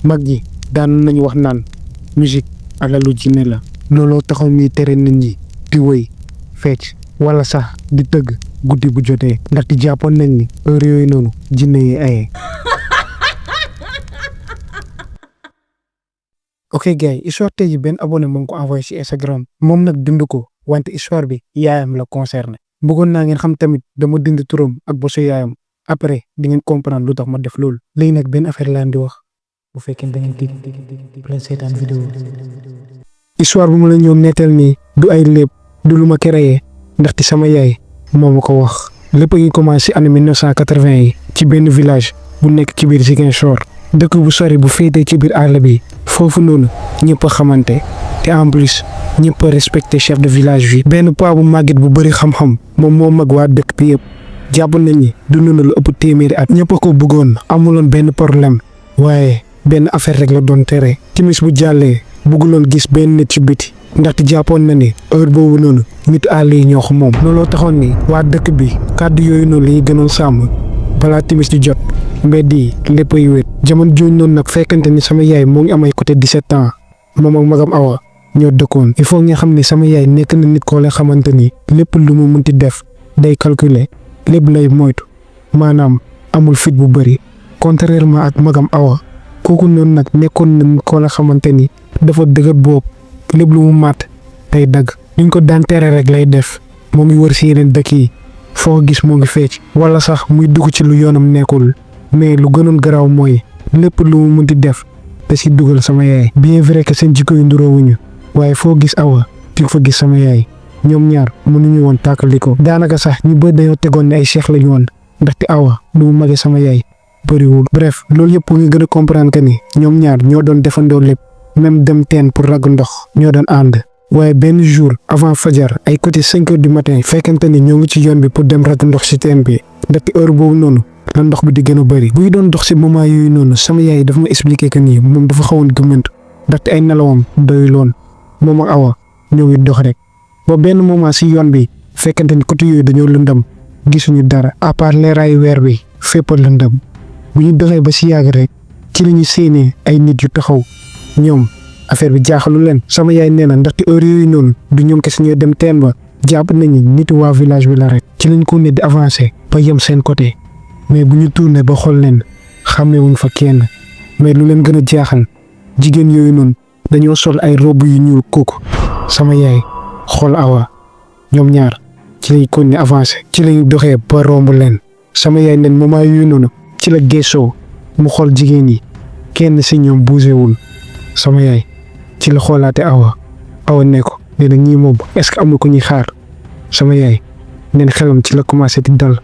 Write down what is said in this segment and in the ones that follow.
mag ñi daan nañu wax naan musique alalu jinne la looloo taxoon ñuy tere nit ñi di wëy fecc wala sax di tëgg guddi bu jotee ndaxte jàppoon nañ ni heure yooyu noonu jinne yi aye. ok gars yi histoire tey ji benn abonné moo ko envoyé ci Instagram moom nag dund ko wante histoire bi yaayam la concerné bëggoon naa ngeen xam tamit dama dindi turam ak bosu yaayam après di ngeen comprendre lu tax ma def loolu. léegi nag benn affaire laa di wax bu fekkee da ngeen dig leen seetaan vidéo histoire bu ma la ñëw netteel nii du ay lépp du lu ma créé ndaxte sama yaay moo ma ko wax. lépp a ngi commencé année 1980 yi ci benn village bu nekk ci biir Ziguinchor dëkk bu sori bu féetee ci biir àll bi foofu noonu ñëpp a xamante te en plus ñëpp a respecté chef de village bi. benn paa bu màgget bu bëri xam-xam moom moo mag waa dëkk bi yëpp jàpp nañ ni dund na lu ëpp téeméeri at. ñëpp a ko bëggoon amuloon benn problème waaye benn affaire rek la doon tere. timis bu jàllee bëgguloon gis benn nit ci biti ndaxte jàppoon na ni heure boobu noonu nit àll yi ñoo ko moom. looloo taxoon ni waa dëkk bi kàddu yooyu noonu la ñuy gënoon sàmm balaa timis di jot mbedd yi lépp ay wét. jamono jooju noonu nag fekkante ni sama yaay moo ngi am ay côté 17 ans moom ak magam Awa ñoo dëkkoon. il faut nga xam ne sama yaay nekk na nit koo la xamante ni lépp lu mu munti def day calculer lépp lay moytu maanaam amul fit bu bëri contrairement ak magam Awa kooku noonu nag nekkoon na nit koo la xamante ni dafa dëgër boobu lépp lu mu màtt day dagg. ñu ko daan tere rek lay def moo ngi wër si yeneen dëkk yi foo gis moo ngi fecc wala sax muy dugg ci lu yoonam nekkul mais lu gënoon garaaw mooy lépp lu mu munti def da si dugal sama yaay. bien vrai que seen jikko yu nduroowuñu waaye foo gis Awa di fa gis sama yaay ñoom ñaar mënuñu woon tàkkaliko. daanaka sax ñu bëri dañoo tegoon ne ay cheikh lañu woon ndaxte Awa lu mu magee sama yaay bëriwul. bref loolu yëpp nga gën a comprendre que ni ñoom ñaar ñoo doon defandoo lépp même dem teen pour ragg ndox ñoo doon ànd. waaye benn jour avant fajar ay côté 5 heures du matin fekkente ni ñoo ngi ci yoon bi pour dem ragg ndox ci teen bi ndaxte heure boobu noonu la ndox bi di gën a bëri. buy doon dox ci moment yooyu noonu sama yaay dafa ma expliqué que nii moom dafa xawoon gëmmentu ndaxte ay nelawam doyuloon moom ak Awa ñoo ngi dox rek ba benn moment ci yoon bi fekkente ni côté yooyu dañoo lëndëm gisuñu dara à part leeraayu weer bi fépp lëndëm. bu ñu doxee ba ci yàgg rek ci la ñu séenee ay nit yu taxaw ñoom affaire bi jaaxalu leen. sama yaay nee na ndaxte heure yooyu noonu du ñoom kese ñooy dem teen ba jàpp nañu nit waa village bi la rek. ci lañ ko ne di avancer ba yem seen côté mais bu ñu tourné ba xool leen xàmmewuñ fa kenn mais lu leen gën a jaaxal jigéen yooyu noonu dañoo sol ay robe yu ñuul kooku. sama yaay xool Awa ñoom ñaar ci lañ ko ne avancer ci lañ doxee ba romb leen. sama yaay nen moment yooyu noonu ci la geesoo mu xool jigéen yi kenn si ñoom bougéwul. sama yaay ci la xoolaate Awa ne ko nee na ñii moom est-ce que amul ko ñuy xaar. sama yaay neen xelam ci la commencé di dal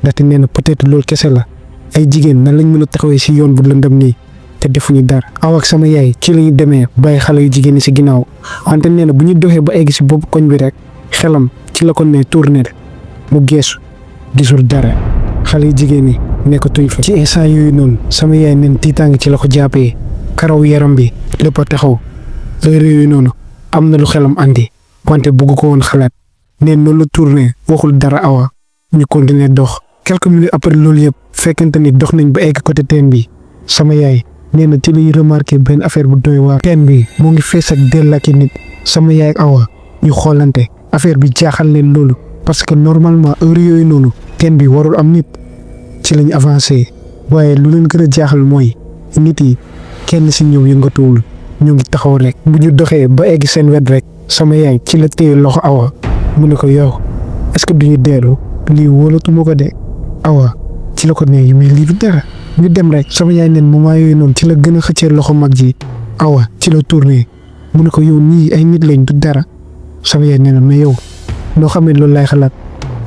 ndaxte nee na peut-être loolu kese la ay jigéen nan lañ mën a taxawee si yoon bu lëndëm nii te defuñu dara. Awa ak sama yaay ci lañu demee bàyyi xale yu jigéen ñi si ginnaaw wante nee na bu ñu doxee ba egg si bopp koñ bi rek xelam ci la ko ne tourné mu geesu gisul dara xale yu jigéen ñi nekkatuñ fa. ci instant yooyu noonu sama yaay neen tiitaange ci la ko jàppee karaw yaram bi lépp a taxaw heure yooyu noonu am na lu xelam andi wante bëgg ko woon xalaat neen noonu la tourné waxul dara Awa ñu continuer dox. quelques minutes après loolu yëpp fekkente ni dox nañ ba egg côté teen bi sama yaay nee na ci lañuy remarqué benn affaire bu doy waar. teen bi moo ngi fees ak dell ak nit sama yaay ak Awa ñu xoolante affaire bi jaaxal leen loolu parce que normalement heure yooyu noonu teen bi warul am nit. ci lañ avancé waaye lu leen gën a jaaxal mooy nit yi kenn si ñoom yëngatuwul ñu ngi taxaw rek. bu ñu doxee ba egg seen wet rek sama yaay ci la téye loxo Awa mu ne ko yow est-ce que duñu dellu lii wóolatuma ko de. Awa ci la ko ne mais lii du dara ñu dem rek. sama yaay neen moment yooyu noonu ci la gën a xëccee loxo mag ji Awa ci la tourné mu ne ko yow ñii ay nit lañ du dara. sama yaay nee na mais yow noo xamee loolu lay xalaat.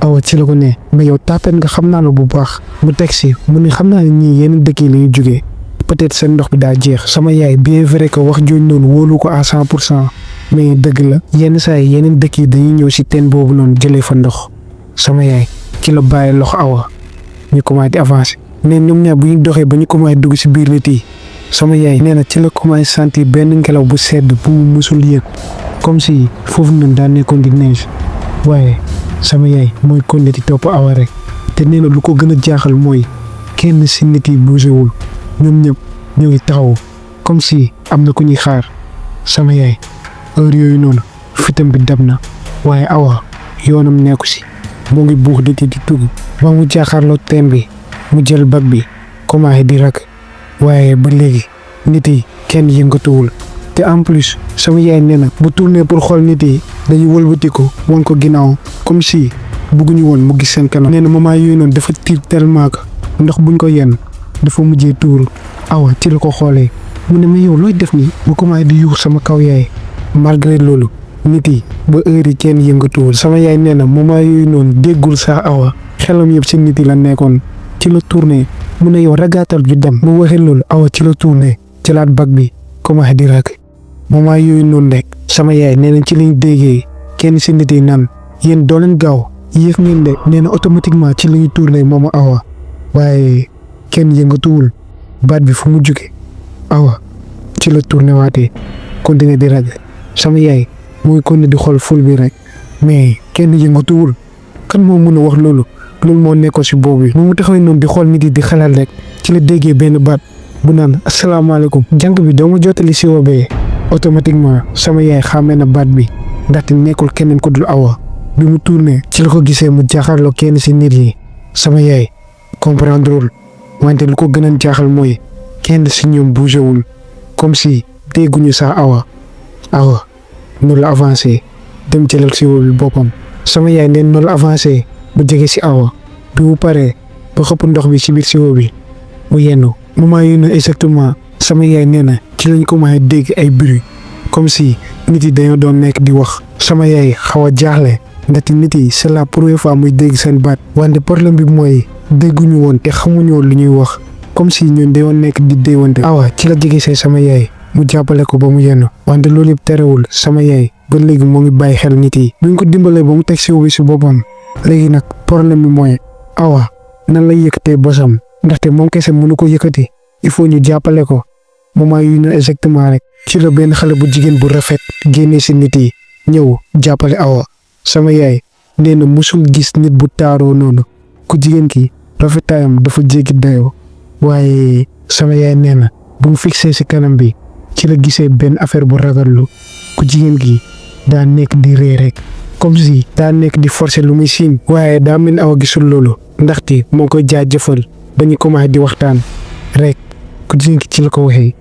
Awa ci la ko ne mais yow tàppeen nga xam naa la bu baax. mu teg si mu ne xam naa ne ñii yeneen dëkk yi la ñu jógee peut-être seen ndox bi daa jeex. sama yaay bien vrai que wax jooju noonu wóolu ko à 100% mais dëgg la yenn saa yi yeneen dëkk yi dañuy ñëw si teen boobu noonu jëlee fa ndox. sama yaay ci la bàyyi loxo Awa ñu commencé di avancer mais ñoom ñaar bu ñu doxee ba ñu commencé dugg si biir nit yi sama yaay nee na ci la commencé sentir benn ngelaw bu sedd bu mu musul yëg comme si foofu noonu daa nekkoon di neige waaye sama yaay mooy continuer di topp Awa rek te nee na lu ko gën a jaaxal mooy kenn si nit yi bougéwul ñoom ñëpp ñoo ngi taxaw comme si am na ku ñuy xaar. sama yaay heure yooyu noonu fitam bi dab na waaye Awa yoonam nekku si mu ngi buux di tugg ba mu jaaxaarloo teen bi mu jël bag bi commencé di rak waaye ba léegi nit yi kenn yëngatuwul te en plus sama yaay nee na bu tourné pour xool nit yi dañuy wëlbatiku woon ko ginnaaw comme si bëgguñu woon mu gis seen kanam. nee na moment yooyu noonu dafa tiit tellement que ndox buñ ko yenn dafa mujjee tuuru. Awa ci la ko xoolee mu ne mais yow looy def nii bu commencé di yuux sama kaw yaay. malgré loolu nit yi ba heure yi kenn yëngatuwul. sama yaay nee na moment yooyu noonu déggul sax Awa xelam yëpp si nit yi la nekkoon. ci la tourné mu ne yow ragaatal ju dem mu waxee loolu Awa ci la tourné jëlaat bag bi commencé di rak moment yooyu noonu rek sama yaay nee na ci lañ déggee kenn si nit yi naan yéen doo leen gaaw yéex ngeen de. nee na automatiquement ci la ñu tourné moomu Awa waaye kenn yëngatuwul baat bi fu mu jóge Awa ci la tourné waatee continuer di rag sama yaay mooy continuer di xool ful bi rek mais kenn yëngatuwul. kan moo mën a wax loolu moo nekkoon si boobu bi mu taxawee noonu di xool nit yi di xalaat rek ci la déggee benn baat bu naan asalaamaaleykum jànk bi doo ma jottali si woobee. automatiquement sama yaay xàmmee na baat bi ndaxte nekkul keneen ku dul Awa bi mu tourné ci la ko gisee mu jaaxarloo kenn si nit yi. sama yaay comprendrewul wante lu ko gën a jaaxal mooy kenn si ñoom bougé wul comme si dégguñu sax Awa noonu la avancé dem jëlal si woo bi boppam. sama yaay neen noonu la avancé bu jege si Awa bi mu paree ba xëpp ndox bi si biir siwo bi mu yennu moment yi noonu exactement sama yaay nee na ci lañ commencé dégg ay bruit comme si nit yi dañoo doon nekk di wax. sama yaay xaw a jaaxle ndaxte nit yi c'est la première fois muy dégg seen baat wante problème bi mooy dégguñu woon te xamuñu woon lu ñuy wax comme si ñun dañoo nekk di déewante. Awa ci la jege see sama yaay mu jàppale ko ba mu yennu wante loolu yëpp terewul sama yaay ba léegi moo ngi bàyyi xel nit yi. buñ ko dimbalee ba mu teg siwo bi si boppam léegi nag problème bi mooy Awa nan lay yëkkatee bosam ndaxte moom kese mënu ko yëkkati il faut ñu jàppale ko. moment yu ne exactement rek ci la benn xale bu jigéen bu rafet génnee si nit yi ñëw jàppale Awa. sama yaay nee na musul gis nit bu taaroo noonu ku jigéen ki rafetaayam dafa jéggi dayoo waaye sama yaay nee na bu mu fixé si kanam bi ci la gisee benn affaire bu ragallu ku jigéen gi daa nekk di ree rek comme si daa nekk di forcer lu muy siin waaye daa mel ni Awa gisul loolu ndaxte moo koy jaajëfal ba ñu commencé di waxtaan rek ku jigéen ki ci la ko waxee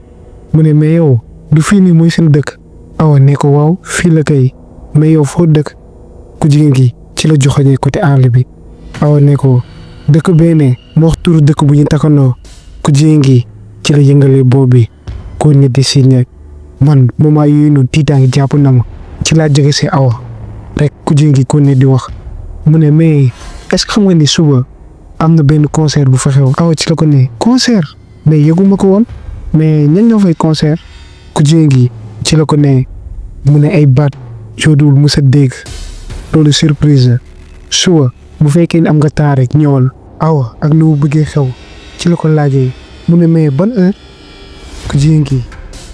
mu ne mais yow du fii nii mooy seen dëkk. Awa ne ko waaw fii la kay mais yow foo dëkk. ku jigéen gi ci la joxoñee côté àll bi. Awa ne ko dëkk benn mu wax turu dëkk bu ñu takkandoo ku jigéen gi ci la yëngalee boobu bi ko ne di signé man moment yooyu noonu tiitaangi jàpp na ma ci laa jóge si Awa rek ku jigéen gi ko ne di wax mu ne mais est-ce que xam nga ni suba am na benn concert bu fa xew. Awa ci la ko ne concert mais yëguma ko woon mais ñan ñoo fay concert. ku jigéen gi ci la ko ne mu ne ay baat yoo dul mës a dégg loolu surprise la suba bu fekkee ni am nga temps rek ñëwal. Awa ak nu mu bëggee xew ci la ko laajee mu ne mais ban heure. ku jigéen gi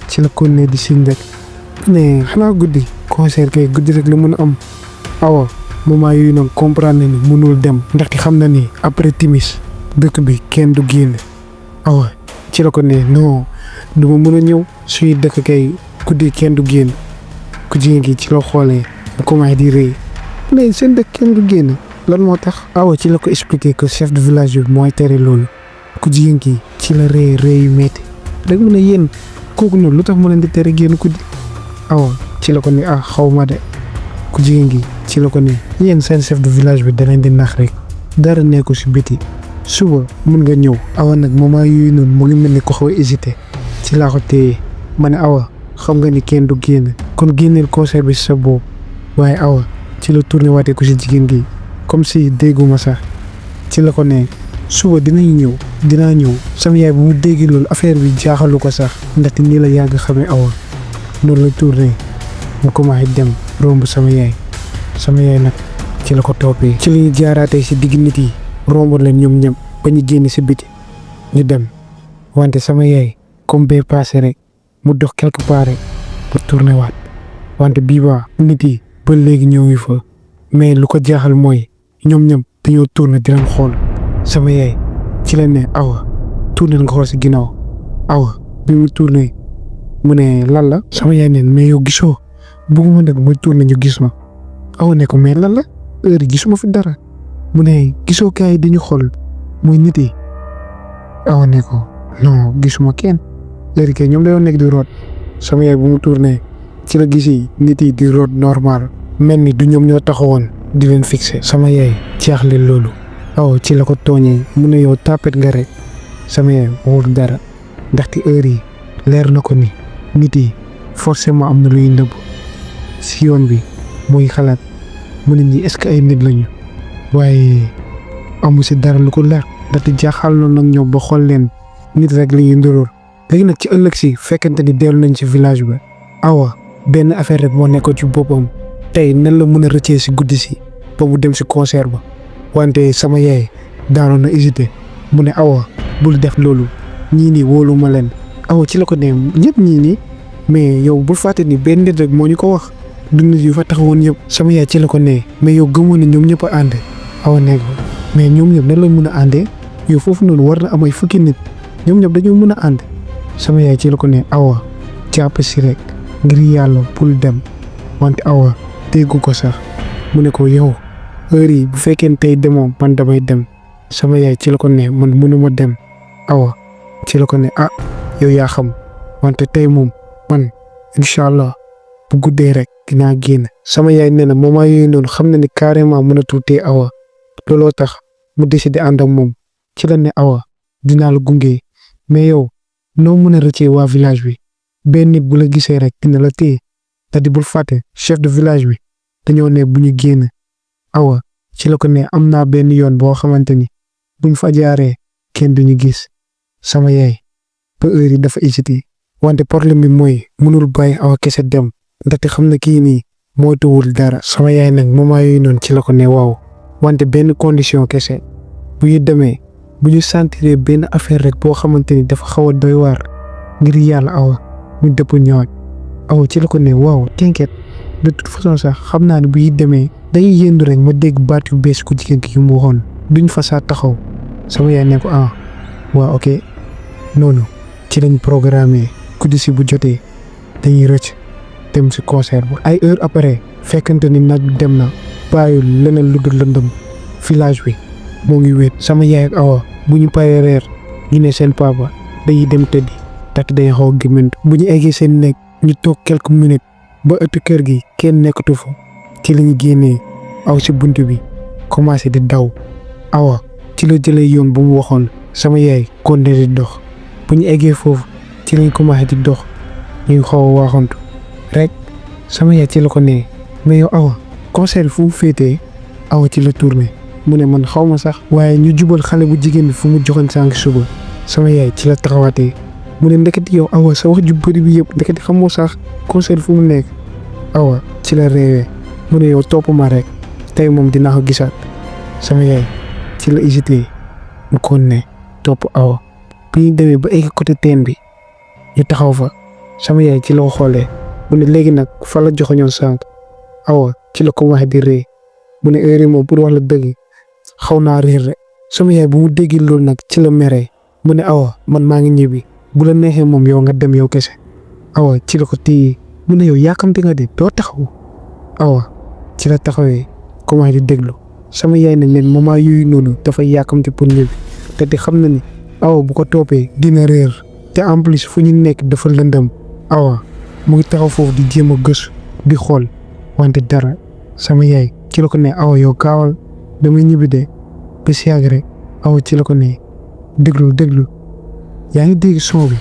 ci la ko ne di siñ rek mais xanaa guddi concert kay guddi rek la mën a am. Awa moment yooyu nag comprendre ni mënul dem ndaxte xam na ni après timis dëkk bi kenn du génn. Awa ci la ko ne non du ma mën a ñëw suy dëkk kay guddi kenn du génn. ku jigéen gi ci la xoolee mu commencé di rëy mais seen dëkk kenn du génn lan moo tax. Awa ci la ko expliqué que chef de village bi mooy tere loolu. ku jigéen gi ci la rëy yu metti rek mu ne yéen kooku noonu lu tax mu leen di tere génn guddi. Awa ci la ko ne xaw ma de. ku jigéen gi ci la ko ne yéen seen chef de village bi da leen di nax rek dara nekku si biti suba mun nga ñëw. Awa nag moment yooyu noonu mu ngi mel ni ko xaw a hésité ci laa ko téye ma ne Awa xam nga ni kenn du génn kon génneel concert bi si sa boobu waaye Awa ci la tourné waatee ko si jigéen gi comme si dégguma sax ci la ko ne suba dinaa ñëw. sama yaay bu mu dégg loolu affaire bi jaaxalu ko sax ndaxte nii la yàgg xamee Awa noonu la tourné mu commencé dem romb sama yaay nag ci la ko toppee. ci la ñu jaaraatee si digg nit yi romb leen ñoom ñëpp ba ñu génn si biti ñu dem wante sama yaay comme bee passé rek mu dox quelque part rek mu tourné waat wante bii ba nit yi ba léegi ñëw fa mais lu ko jaaxal mooy ñoom ñëpp dañoo tourné di leen xool. sama yaay ci la ne Awa tourné nga xool si ginnaaw. Awa bi mu tourné mu ne lan la sama yaay neen mais yow gisoo bëgguma nag muy tourné ñu gis ma awa ne ko mais lan la heure gisuma fi dara mu ne gisoo kaay dañu xool muy nit yi awa ne ko non gisuma kenn léegi kay ñoom dañoo nekk di root sama yaay bu mu tourné ci la gisi nit yi di root normal mel ni du ñoom ñoo taxawoon di leen fixé sama yaay jaaxle loolu aw ci la ko tooñee mu ne yow tapet nga rek sama yaay waxul dara ndaxte heure yi leer na ko ni nit yi forcément am na luy nëbb si yoon bi muy xalaat mu ne ñi est-ce que ay nit lañu waaye amu si dara lu ko leer ndaxte jaaxal na nag ñoom ba xool leen nit rek li ñuy ndoroor léegi nag ci ëllëg si fekkente ni dellu nañ ci village ba awa benn affaire rek moo nekkoon ci boppam tey nan la mën a rëccee si guddi si ba mu dem si concert ba wante sama yaay daanoon na hésité mu ne awa bul def loolu ñii nii wóolu ma leen awa ci la ko ne ñëpp ñii nii mais yow bul fàtte ni benn nit rek moo ñu ko wax du nit yu fa taxawoon yëpp sama yaay ci la ko ne mais yow gëmoon ne ñoom ñëpp a ànd awa ne ko mais ñoom ñëpp nan la mën a àndee yow foofu noonu war na am ay fukki nit ñoom ñëpp dañoo mën a ànd sama yaay ci la ko ne awa jàpp si rek ngir yàlla bul dem wante awa déggu ko sax mu ne ko yow heure yi bu fekkee tey demoo man damay dem sama yaay ci la ko ne man mënuma dem awa ci la ko ne ah yow yaa xam wante tey moom man incha allah bu guddee rek dinaa génn sama yaay nee na moment yooyu noonu xam na ni carrément mënatul tee awa looloo tax mu décidé ànd ak moom ci la ne awa dinaa la gunge mais yow noo mën a rëccee waa village bi benn nit bu la gisee rek dina la téye te di bul fàtte chef de village bi dañoo ne bu ñu génn awa ci la ko ne am naa benn yoon boo xamante ni buñ fa jaaree kenn duñu gis sama yaay ba heure yi dafa hésité wante problème bi mooy mënul bàyyi awa kese dem ndaxte xam na kii nii moytuwul dara sama yaay nag moment yooyu noonu ci la ko ne waaw wante benn condition kese bu ñu demee bu ñu sentiree benn affaire rek boo xamante ni dafa xaw a doy waar ngir yàlla awa ñu dëpp ñëwaat awa ci la ko ne waaw t'inquiète de toute façon sax xam naa ne bu ñu demee dañuy yëndu rek ma dégg baat yu bees ku jigéen ki yu mu waxoon duñ fa saa taxaw sama yaay ne ko ah waaw ok noonu ci lañ programmé guddi si bu jotee dañuy rëcc dem si concert bu ay heure après fekkante ni nag dem na bàyyi leneen lu dul lëndëm village bi moo ngi wéet sama yaay ak awa bu ñu paree reer ñu ne seen papa dañuy dem tëddi takk dañuy xaw a gémmantu bu ñu eggee seen nekk ñu toog quelques minutes ba ëttu kër gi kenn nekkatu fa ci lañu génnee aw si bunt bi commencé di daw awa ci la jëlee yoon bu mu waxoon sama yaay continué di dox bu ñu eggee foofu ci lañ commencé di dox ñu xaw a waaxantu rek sama yaay ci la ko nee mais yow awa concert fu mu féetee awa ci la tourné mu ne man xaw ma sax waaye ñu jubal xale bu jigéen bi fu mu joxoon sànq suba sama yaay ci la taxawaatee mu ne ndeketi yow awa sa wax ju bëri bi yëpp ndeketi xamoo sax concert fu mu nekk awa ci la réewee mu ne yow topp ma rek tey moom dinaa ko gisaat sama yaay ci la hésité mu kon ne topp awa bi ñu demee ba egg côté teen bi ñu taxaw fa sama yaay ci la ko xoolee mu ne léegi nag fa la joxoñoon sànq awa ci la ko waxee di ree mu ne heure yi moom pour wax la dëgg xaw naa réer rek sama yaay bu mu déggee loolu nag ci la meree mu ne awa man maa ngi ñibbi bu la neexee moom yow nga dem yow kese awa ci la ko téye mu ne yow yaakamte nga de doo taxaw awa ci la taxawee commencé di déglu sama yaay nañ leen moment yooyu noonu dafa yaakamte pour ñibbi te di xam na ni awa bu ko toppee dina réer te en plus fu ñu nekk dafa lëndëm awa mu ngi taxaw foofu di jéem a gëstu di xool wante dara sama yaay ci la ko ne awa yow gaawal damay ñibbi de ba si yàgg rek awa ci la ko ne déglu yaa ngi dégg son bi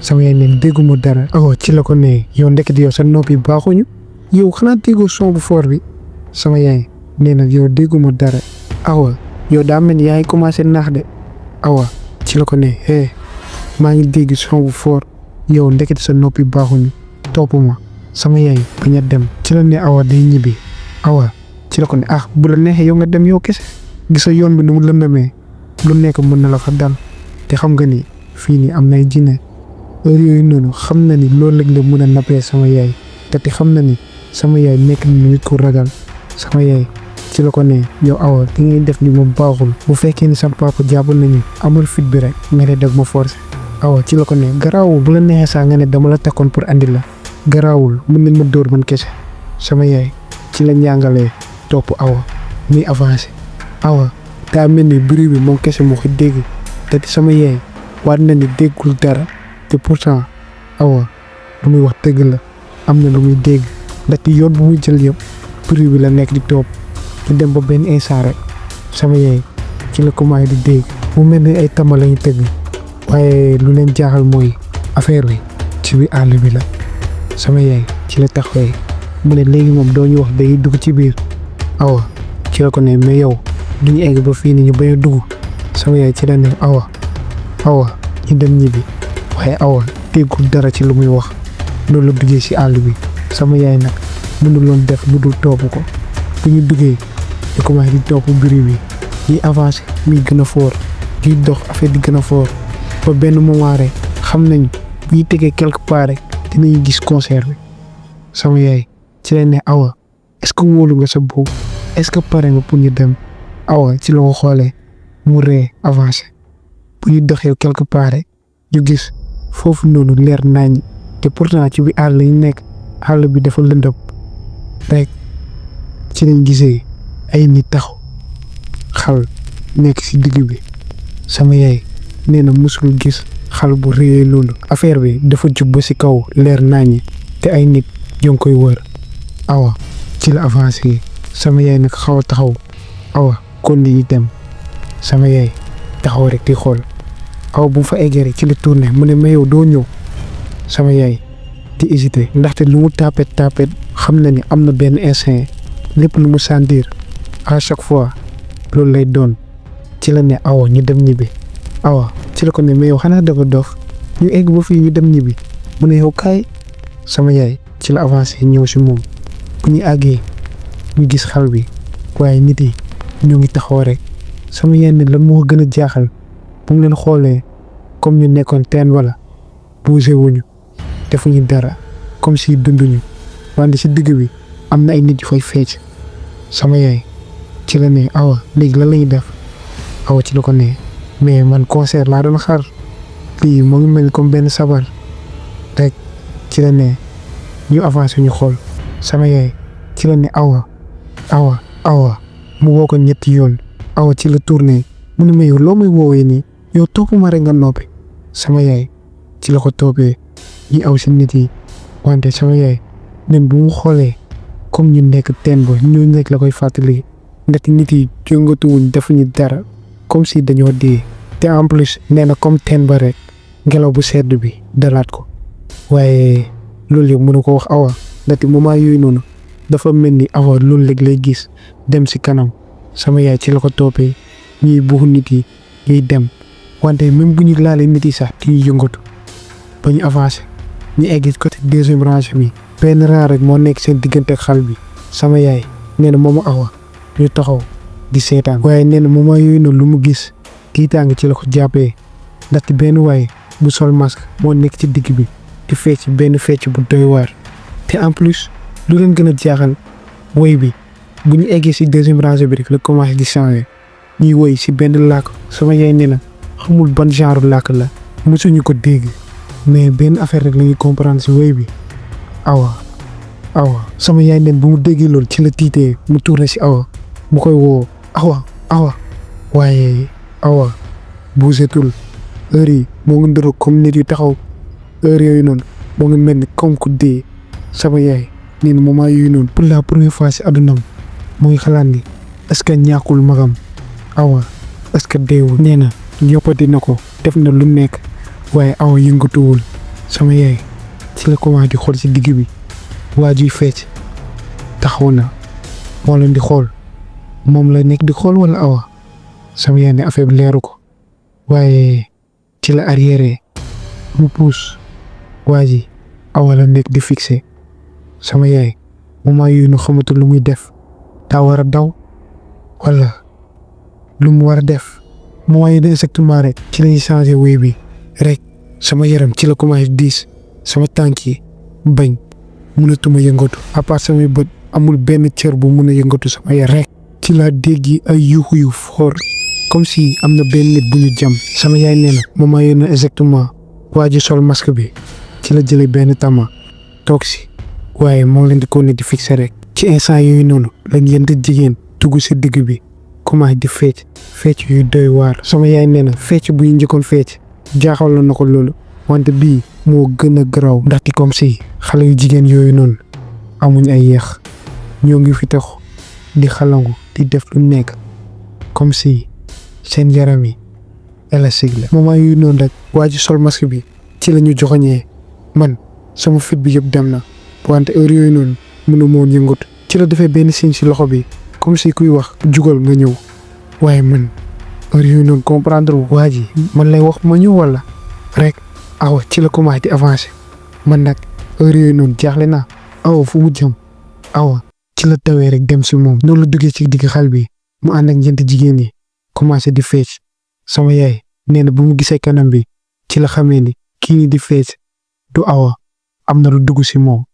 sama yaay neen dégguma dara awa ci la ko ne yow ndekete yow sa noppi baaxuñu yow xanaa déggoo son bu fort bi sama yaay nee na yow dégguma dara awa yow daa mel ni yaa ngi commencé naax de awa ci la ko ne maa ngi dégg son bu fort yow ndekete sa noppi baaxuñu topp ma sama yaay bañ a dem ci la ne awa day ñibbi awa ci la ko ne bu la neexee yow nga dem yow kese gisa yoon bi nu mu lëndamee lu nekk mën na la fa dal te xam nga ni fii nii am nay jinne heure yooyu noonu xam na ni loolu lañ la mën a nappee sama yaay te xam na ni sama yaay nekk na nit ku ragal sama yaay ci la ko ne yow awa li ngay def ni moom baaxul bu fekkee ni sama papa jàpp nañu amul fit bi rek nga ne def ma forcé awa ci la ko ne garaawul bu la neexee saa nga ne dama la takkoon pour andi la garaawul mën nañ ma dóor man kese. sama yaay ci la njàngalee topp awa muy avancé awa daa mel ni bruit bi moom kese moo ko dégg te sama yaay waat na ni déggul dara te pourtant awa lu muy wax dëgg la am na lu muy dégg ndaxte yoon bu muy jël yëpp bruit bi la nekk di topp ñu dem ba benn instant rek sama yaay ci la commencé di dégg mu mel ni ay tama lañu tëgg waaye lu leen jaaxal mooy affaire bi ci biir àll bi la. sama yaay ci la taxawee mu ne léegi moom doo ñu wax day dugg ci biir awa ci la ko ne mais yow du ñu egg ba fii nii ñu bañ a dugg. sama yaay ci la ne awa ñu dem ñibbi waaye awa déggul dara ci lu muy wax loolu la duggee ci àll bi. sama yaay nag mënuloon def lu dul topp ko bu ñu duggee ñu commencé di topp bruit bi ñuy avancé muy gën a fort ñuy dox affaire di gën a fort ba benn moment rek xam nañ bu ñu tegee quelque part rek dinañu gis concert bi. sama yaay ci la ne awa est-ce que wóolu nga sa bopp est-ce que pare nga pour ñu dem. awa ci la ko xoolee mu ree avancé bu ñu doxee quelque part rek ñu gis foofu noonu leer nañ te pourtant ci bi àll yi nekk àll bi dafa lëndëm rek ci lañ gisee ay nit taxaw xal nekk ci digg bi. sama yaay nee na musul gis xal bu réyee loolu affaire bi dafa jub ba ci kaw leer nañ te ay nit ñoo ngi koy wër. awa ci la avancé sama yaay nag xaw a taxaw awa kon ni dem sama yaay taxaw rek di xool awa bu mu fa eggee rek ci la tourné mu ne ma yow doo ñëw. sama yaay di hésité ndaxte lu mu tapet xam na ni am na benn instinct lépp lu mu sentir à chaque fois loolu lay doon. ci la ne awa ñu dem ñibbi awa ci la ko ne mais yow xanaa dafa dof ñu egg ba fii ñu dem ñibbi mu ne yow kaay. sama yaay ci la avancé ñëw si moom bu ñu àggee ñu gis xal bi waaye nit yi ñoo ngi taxaw rek. sama yaay ne lan moo gën a jaaxal bu mu leen xoolee comme ñu nekkoon teen wala bougé wuñu defuñu dara comme si dunduñu wante si digg bi am na ay nit yu fay fecc. sama yaay ci la ne awa léegi lan lañuy def. awa ci la ko ne mais man concert laa doon xaar lii moo ngi mel comme benn sabar rek. ci la ne ñu avancé ñu xool. sama yaay ci la ne awa mu woo ko ñetti yoon. awa ci la tourné mu ne ma yow loo may woowee nii yow topp ma rek nga noppi. sama yaay ci la ko toppee ñi aw si nit yi wante sama yaay même bu mu xoolee comme ñu nekk teen ba ñooñu rek la koy fàttali ndaxte nit yi jëngatuwuñ defuñu dara comme si dañoo dee te en plus nee na comme teen ba rek ngelaw bu sedd bi dalaat ko waaye loolu yëpp mënu ko wax awa ndaxte moment yooyu noonu dafa mel ni awa loolu léegi lay gis dem si kanam. sama yaay ci la ko toppee ñuy buux nit yi ñuy dem wante même bu ñu laalee nit yi sax di yëngatu ba ñu avancé ñu egg côté deuxième rangée bi benn rang rek moo nekk seen diggante ak xal bi. sama yaay nee na moom awa ñu taxaw di seetaan waaye nee na moment yooyu noonu lu mu gis tiitaange ci la ko jàppee ndaxte benn waay bu sol masque moo nekk ci digg bi di fecc benn fecc bu doy waar te en plus lu leen gën a jaaxal woy bi bu ñu eggee si deuxième rangée bi rek la commencé di changer ñuy woy si benn làkk. sama yaay nee na xamul ban genre làkk la mosuñu ko dégg mais benn affaire rek la ñuy comprendre si woy bi awa. sama yaay neen bu mu déggee loolu ci la tiitee mu tourné si awa mu koy woo awa waaye awa buusetul heure yi moo ngi ndoro comme nit yu taxaw heure yooyu noonu moo ngi mel ni comme ku dee. sama yaay nee na moment yooyu noonu pour la première fois si àddunaam mu ngi xalaat ni est-ce que ñàkkul magam awa est-ce que deewul. nee na ñoppati na ko def na lu nekk waaye awa yëngatuwul. sama yaay ci la commencé di xool si digg bi waa juy fecc taxaw na moo leen di xool moom la nekk di xool wala awa. sama yaay ne affaire bi leeru ko waaye ci la arrière mu puus waa ji awa la nekk di fixé. sama yaay moment yooyu nu xamatul lu muy def daa war a daw wala lu mu war a def moment yi exactement rek ci lañuy changé wéy bi rek sama yaram ci la commencé diis sama tànk yi bañ mënatuma yëngatu à part samay bët amul benn cër bu mun a yëngatu sama yaram rek ci la dégg ay yuuxu yu fort comme si am na benn nit bu ñu jam. sama yaay nee na moment yooyu na exactement waa ji sol masque bi ci la jëlee benn tama toog si waaye moo leen di ko ne di fixé rek. ci instant yooyu noonu lañ yent jigéen dugg si digg bi commencé di fecc yu doy waar. sama yaay nee na fecc bu ñu njëkkoon fecc jaaxaloon na ko loolu wante bii moo gën a garaaw ndaxte comme si xale yu jigéen yooyu noonu amuñ ay yeex ñoo ngi fi taxu di xalangu di def lu nekk comme si seen yaram yi élastique la. moment yooyu noonu rek waa ji sol masque bi ci la ñu joxoñee man sama fit bi yëpp dem na wante heure yooyu noonu mënu moo yëngut. ci la defee benn signe si loxo bi comme si kuy wax jugal nga ñëw waaye man heure yooyu noonu comprendre waa ji man lay wax ma ñëw wala rek awa ci la commencé di avancer man nag heure yooyu noonu jaaxle naa awa fu mu jëm awa ci la tawee rek dem si moom. noonu la duggee ci digg xal bi mu ànd ak ñeenti jigéen yi commencé di fecc. sama yaay nee na bu mu gisee kanam bi ci la xamee ni kii ni di fecc du awa am na lu dugg si moom.